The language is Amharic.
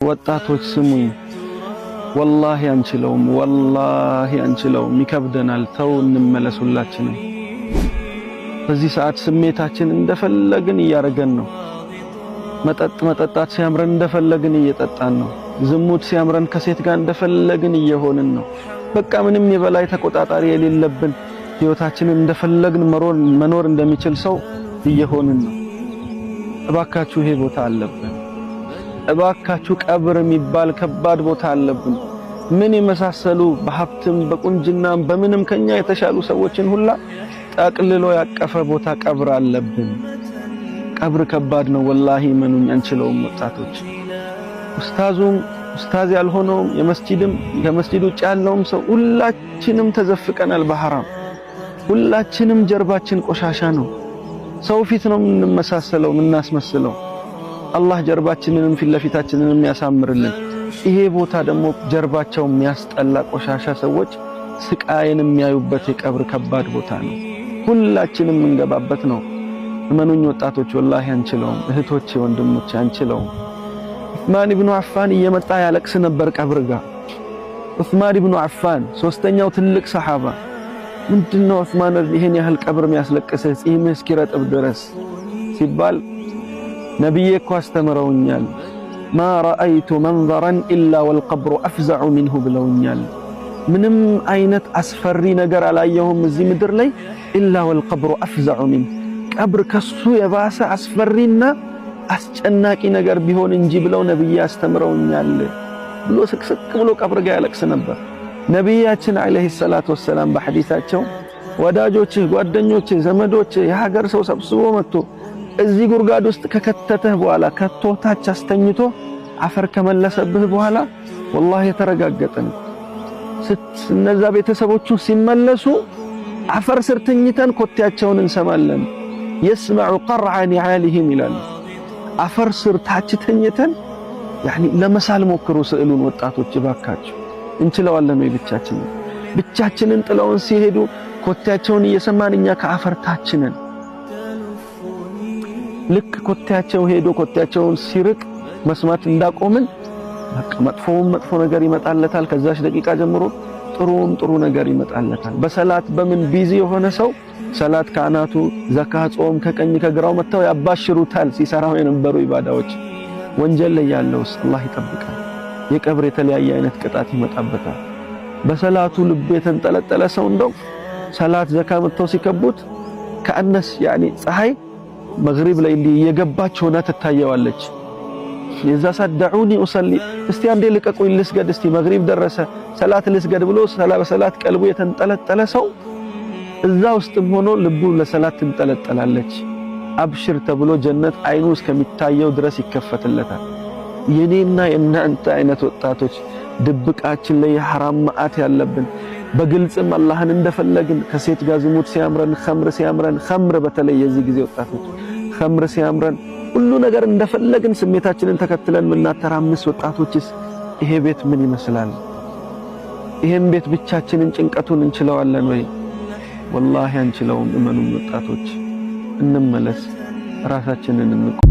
ወጣቶች ስሙኝ፣ ወላሂ አንችለውም፣ ወላሂ አንችለውም፣ ይከብደናል። ተው እንመለስ ሁላችንም። በዚህ ሰዓት ስሜታችን እንደፈለግን እያረገን ነው። መጠጥ መጠጣት ሲያምረን እንደፈለግን እየጠጣን ነው። ዝሙት ሲያምረን ከሴት ጋር እንደፈለግን እየሆንን ነው። በቃ ምንም የበላይ ተቆጣጣሪ የሌለብን ህይወታችንን እንደፈለግን መኖር እንደሚችል ሰው እየሆንን ነው። እባካችሁ ይሄ ቦታ አለብን። እባካችሁ ቀብር የሚባል ከባድ ቦታ አለብን። ምን የመሳሰሉ በሀብትም በቁንጅናም በምንም ከኛ የተሻሉ ሰዎችን ሁላ ጠቅልሎ ያቀፈ ቦታ ቀብር አለብን። ቀብር ከባድ ነው። ወላሂ መኑኝ አንችለውም። ወጣቶች ኡስታዙም ኡስታዝ ያልሆነውም የመስጂድም ከመስጂድ ውጭ ያለውም ሰው ሁላችንም ተዘፍቀናል በሐራም። ሁላችንም ጀርባችን ቆሻሻ ነው። ሰው ፊት ነው የምንመሳሰለው የምናስመስለው። አላህ ጀርባችንንም ፊት ለፊታችንንም ያሳምርልን። ይሄ ቦታ ደግሞ ጀርባቸው የሚያስጠላ ቆሻሻ ሰዎች ስቃይን የሚያዩበት የቀብር ከባድ ቦታ ነው። ሁላችንም የምንገባበት ነው። እመኑኝ ወጣቶች ወላሂ አንችለውም። እህቶቼ ወንድሞቼ አንችለውም። ዑስማን ኢብኑ አፋን እየመጣ ያለቅስ ነበር ቀብር ጋር። ዑስማን ኢብኑ አፋን ሶስተኛው ትልቅ ሰሓባ። ምንድነው ዑስማን ይሄን ያህል ቀብር የሚያስለቅስህ ጺምህ እስኪረጥብ ድረስ ሲባል ነብዬ እኮ አስተምረውኛል፣ ما رأيت منظرا إلا والقبر أفزع منه ብለውኛል። ምንም አይነት አስፈሪ ነገር አላየሁም እዚህ ምድር ላይ إلا والقبر أفزع منه፣ ቀብር ከሱ የባሰ አስፈሪና አስጨናቂ ነገር ቢሆን እንጂ ብለው ነብዬ አስተምረውኛል ብሎ ስቅስቅ ብሎ ቀብር ጋር ያለቅስ ነበር። ነቢያችን عليه الصلاة والسلام በሐዲሳቸው ወዳጆችህ፣ ጓደኞችህ፣ ዘመዶችህ የሀገር ሰው ሰብስቦ መጥቶ እዚህ ጉድጓድ ውስጥ ከከተተህ በኋላ ከቶ ታች አስተኝቶ አፈር ከመለሰብህ በኋላ ወላሂ የተረጋገጠ ነው። እነዛ ቤተሰቦቹ ሲመለሱ አፈር ስር ተኝተን ኮቴያቸውን እንሰማለን። يسمع قرع نعالهم ይላሉ። አፈር ስር ታች ተኝተን ያኒ ለመሳል ሞክሩ ስዕሉን። ወጣቶች እባካችሁ እንችለዋለን ወይ? ብቻችንን ብቻችንን ጥለውን ሲሄዱ ኮቴያቸውን እየሰማን እኛ ከአፈር ታች ነን። ልክ ኮቴያቸው ሄዶ ኮቴያቸውን ሲርቅ መስማት እንዳቆምን በቃ መጥፎውም መጥፎ ነገር ይመጣለታል። ከዛች ደቂቃ ጀምሮ ጥሩም ጥሩ ነገር ይመጣለታል። በሰላት በምን busy የሆነ ሰው ሰላት ከአናቱ፣ ዘካ፣ ጾም ከቀኝ ከግራው መጥተው ያባሽሩታል። ሲሰራው የነበሩ ኢባዳዎች። ወንጀል ላይ ያለውስ አላህ ይጠብቃል። የቀብር የተለያየ አይነት ቅጣት ይመጣበታል። በሰላቱ ልቡ የተንጠለጠለ ሰው እንደው ሰላት ዘካ መጥተው ሲከቡት ከአነስ ያኒ ፀሐይ መግሪብ ላይ እየገባች ሆና ትታየዋለች። የዛ ሰዓት دعوني أصلي፣ እስቲ አንዴ ልቀቁኝ ልስገድ፣ እስቲ መግሪብ ደረሰ ሰላት ልስገድ ብሎ በሰላት ቀልቡ የተንጠለጠለ ሰው እዛ ውስጥም ሆኖ ልቡ ለሰላት ትንጠለጠላለች። አብሽር ተብሎ ጀነት አይኑ እስከሚታየው ድረስ ይከፈትለታል። የኔና የእናንተ አይነት ወጣቶች ድብቃችን ላይ የሐራም መዓት ያለብን በግልጽም አላህን እንደፈለግን ከሴት ጋር ዝሙት ሲያምረን፣ ኸምር ሲያምረን፣ ኸምር በተለይ የዚህ ጊዜ ወጣቶች ኸምር ሲያምረን ሁሉ ነገር እንደፈለግን ስሜታችንን ተከትለን የምናተራምስ ወጣቶችስ ይሄ ቤት ምን ይመስላል? ይሄን ቤት ብቻችንን ጭንቀቱን እንችለዋለን ወይ? ወላሂ አንችለውም። እመኑን ወጣቶች፣ እንመለስ፣ ራሳችንን እንቁ።